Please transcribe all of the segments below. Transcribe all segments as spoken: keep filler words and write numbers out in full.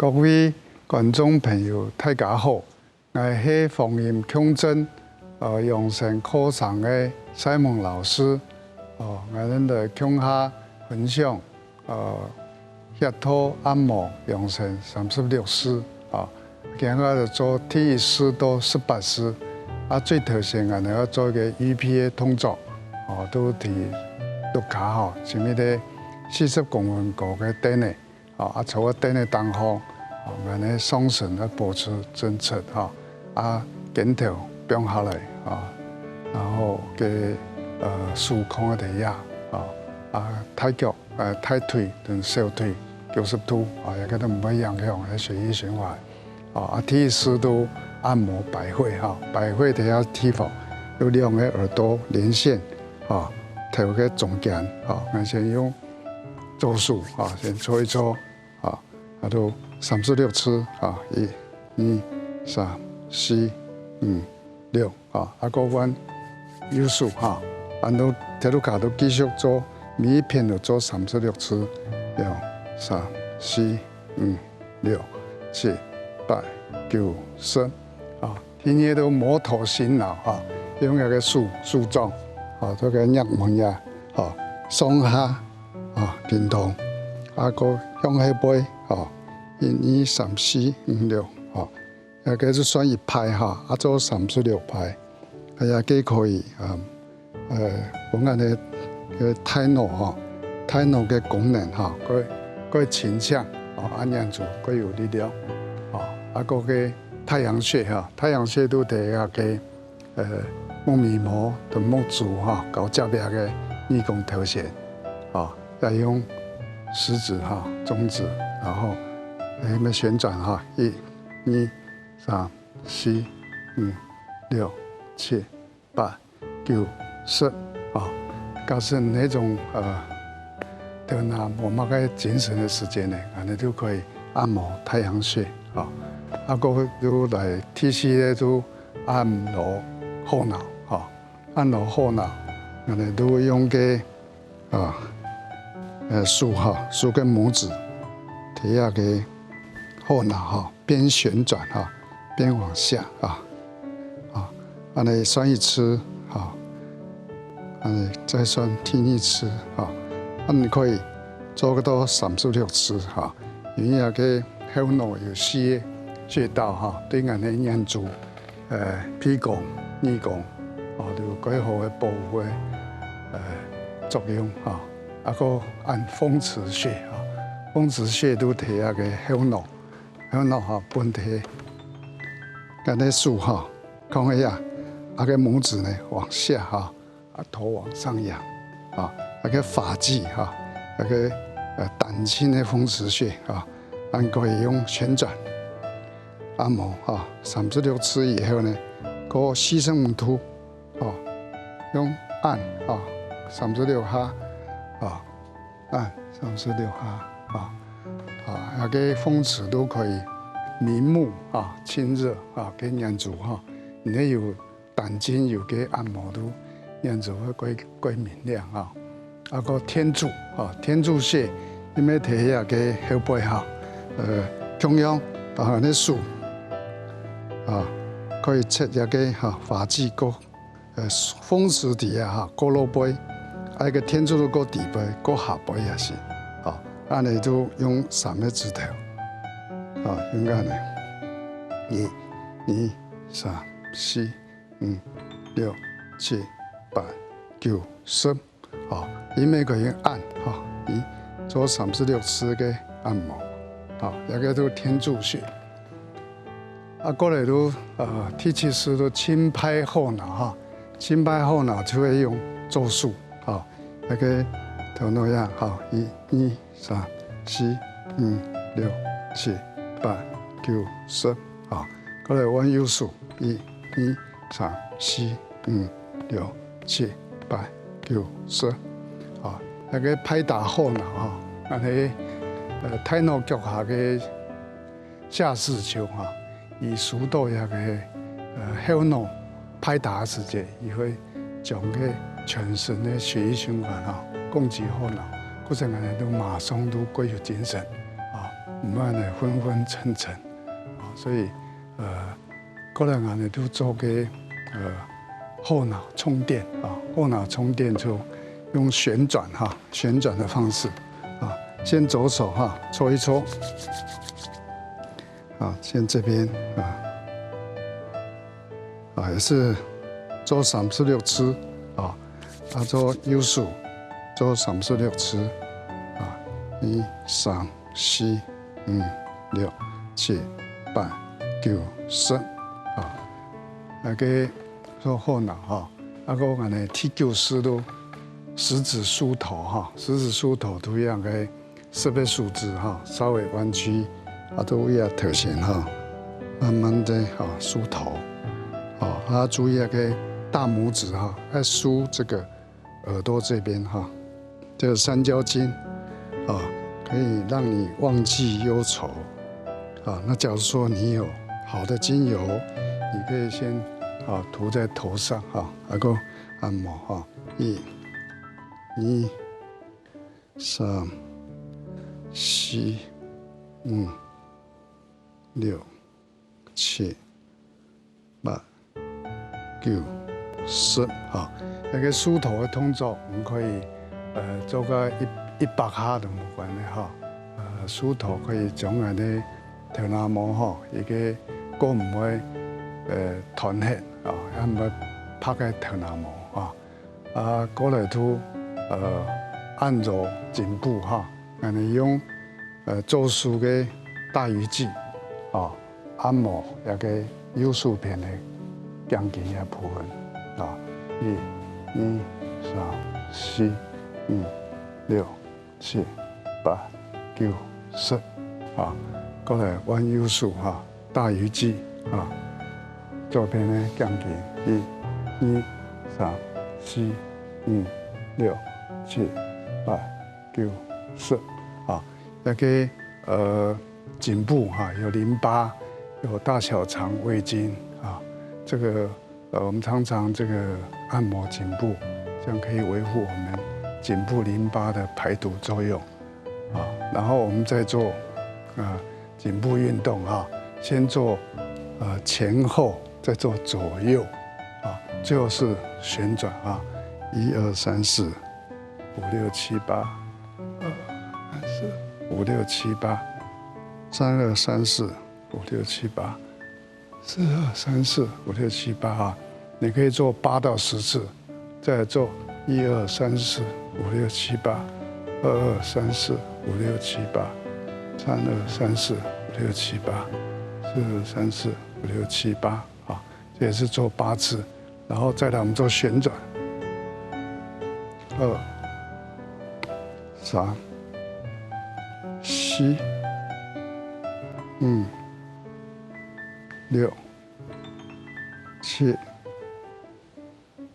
各位觀眾朋友，大家好！𠊎係黃音共振，呃，養生課程个賽蒙老師。呃，𠊎等來共下分享，呃，穴道按摩養生三十六式。啊，今下就做第一式到十八式。啊，最頭先𠊎等愛做一個預備个動作，哦，就在屋下吼，尋一個四十公分高个凳仔， 哦，啊，坐个凳仔頂項，哦，𠊎等个上身愛保持正直，吼，啊，肩頭放下來，啊，然後个，呃，手放在地下，啊，啊，大腳，呃，大腿同小腿九十度，啊，這個都毋會影響个血液循環。啊，啊，第一式就按摩百會，哈，百會在這地方有兩個耳朵連線，啊，頭个中間，啊，𠊎先用左手，啊，先搓一搓， 啊，啊，就三十六次，啊，一、二、三、四、五、六，啊，啊，過換右手，哈，啊，就第二下就繼續做，每一片都做三十六次，兩、三、四、五、六、七、八、九、十，啊，第二就摩托辛勞，哈，用這個手，手掌，啊，這個捏門牙，哈，上下 啊，平常，啊，過向後背，啊，一、二、三、四、五、六，啊，這個就算一排哈，啊，做三十六排，啊，也既可以，啊，呃，分𠊎个，个大腦哈，大腦个功能哈，過，過清醒，啊，啊，眼珠過有力量，啊，啊，過个太陽穴哈，太陽穴都在該个 呃，目眉毛同目珠哈，交接个耳公頭前，啊，再用食指哈、中指，然後，呃，那旋轉哈，一、二、三、四、五、六、七、八、九、十，啊，假使你那種，呃，頭那無麼个精神个時間呢，恁呢就可以按摩太陽穴，啊，啊，過就來第四个就 按摩後腦，哈，按摩後腦，𠊎等就用个，啊，呃，手哈，手个拇指，貼下个後腦哈，邊旋轉哈，邊往下啊，啊，恁呢算一次哈，恁呢再算第二次哈，恁呢可以做到三十六次哈，因為該个後腦有四个穴道哈，對𠊎等个眼珠 呃，鼻公、耳公，哦，就蓋好个保護个，呃，作用，哈。啊，過恁風池穴，哈，風池穴就貼下个後腦，後腦，哈，分貼，恁呢手，哈，放下啊，啊，个拇指呢，往下，哈， 啊，頭往上仰，啊，該个髮際哈，該个，呃，膽經个風池穴啊，恁可以用旋轉按摩哈，三十六次以後呢，過四十五度，哦，用按啊，三十六下，啊，按三十六下，啊，啊，該个風池都可以明目啊，清熱啊，个眼珠哈，你有 膽經有个按摩都，眼珠會蓋，蓋明亮哈。啊，過天柱，啊，天柱穴，因為貼下个後背哈，呃，中央，啊，恁呢手，啊，可以切下个哈，髮際過，呃，風池底下哈，過落背，啊，該个天柱都過底背，過下背也行，啊，恁呢就用三个指頭，啊，用恁呢，一、二、三、四、 五、六、七、八、九、十，哦，因為可以按，哈，你做三十六次个按摩，好，這个就天柱穴。啊，過來就，呃，第七式就靜脈後腦哈，靜脈後腦就會用左手，哈，該个頭腦呀，哈，一、二、三、四、五、六、七、八、九、十，啊，過來換右手，一、二、三、四、五、六、七、八、九、十，啊，該个拍打後腦哈，恁呢，呃，大腦腳下个下視丘哈，佢收到這个，呃，後腦拍打个時節，佢會將个全身个血液循環哈，供給後腦，故所恁呢就馬上就過有精神啊。毋會恁樣昏昏沉沉。啊，所以，呃，過來𠊎等就做个，呃，後腦充電啊，後腦充電就用旋轉哈，旋轉的方式啊，先左手哈，搓一搓，啊，先這邊啊，啊，也是做三十六次啊，啊，做右手做三十六次啊，一、三、四、五、六、七、八、九、十啊，該个做後腦哈，啊，過𠊎等第九式都十指梳頭哈，十指梳頭都一樣个十个手指哈，稍微彎曲，啊，都一樣頭前哈，慢慢的哈梳頭，哦，啊，注意那个大拇指哈，在梳这个耳朵这边哈，这个三焦经啊，可以让你忘记忧愁啊。那假如说你有好的精油，你可以先啊涂在头上哈，然后按摩哈，一、二、三、四、五、六、七、八、九、十，哈。那个梳头的动作，我们可以，呃，做个一，一百下都无关系，哈。呃，梳头可以将𠊎个头那毛，哈，一个个毋会，呃，断忒，啊，也毋会拍个头那毛，啊。 啊，過來就，呃，按揉颈部哈，恁樣用，呃，做事个大魚际，啊，按摩這个右手片个頸根个部分，啊，一、二、三、四、五、六、 七、八、九、十，啊，過來換右手哈，大魚际啊，左片个頸根，一、二、三、四、五、六、七、八、九、十，啊，那个呃颈部哈有淋巴，有大小肠胃经啊，这个 呃，我们常常这个按摩颈部，这样可以维护我们颈部淋巴的排毒作用。啊，然后我们再做，呃，颈部运动啊，先做，呃，前后，再做左右，啊，最后是旋转啊，一二三四，五六七八，二二三四，五六七八，三二三四，五六七八， 四二三四五六七八啊，你可以做八到十次，再做一二三四五六七八，二二三四五六七八，三二三四五六七八，四二三四五六七八啊，这也是做八次，然后再来我们做旋转，二、三、四、五、六、 七、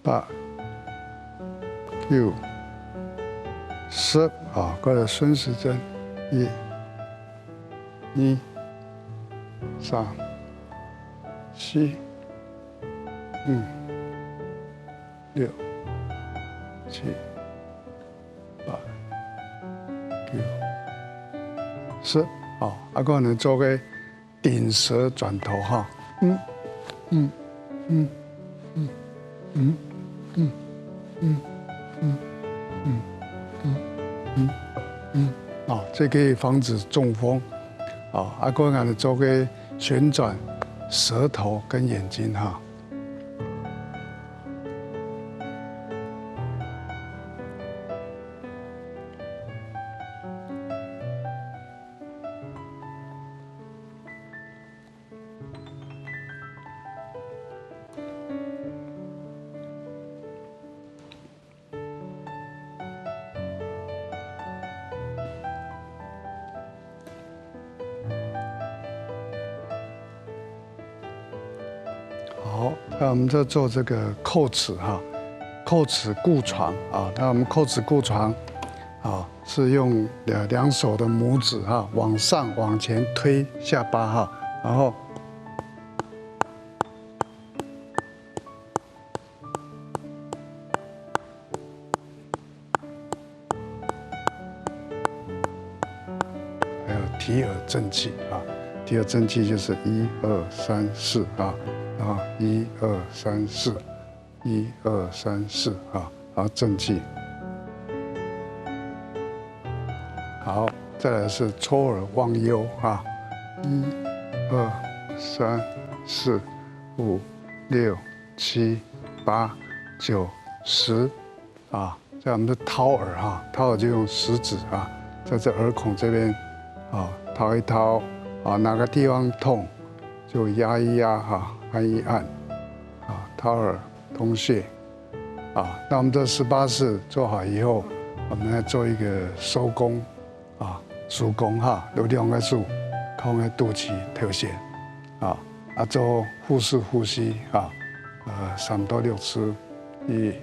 八、九、十啊，过来顺时针，一、二、三、四、五、六、七、八、九、十啊，啊，过来做个 顶舌转头哈，嗯，嗯，嗯，嗯，嗯，啊，这可以防止中风。啊，啊，过来做个旋转舌头跟眼睛哈。 好，那我们就做这个叩齿哈，叩齿固床啊。那我们叩齿固床啊，是用两，两手的拇指哈，往上往前推下巴哈，然后 还有提耳正气啊。提耳正气就是一二三四啊，然后一二三四，一二三四啊，然后正气。好，再来是搓耳忘忧啊，一二三四五六七八九十。啊，这样我们的掏耳哈，掏耳就用食指啊，在这耳孔这边啊，掏一掏啊，哪个地方痛就压一压哈，按一按啊，掏耳通穴啊。那我们的十八式做好以后，我们来做一个收功啊，收功哈，有两个手，空个肚脐头前啊，啊做腹式呼吸啊，呃，三到六次，一、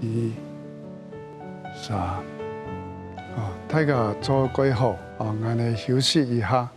二、三，啊，大家做个好啊，俺来休息一下。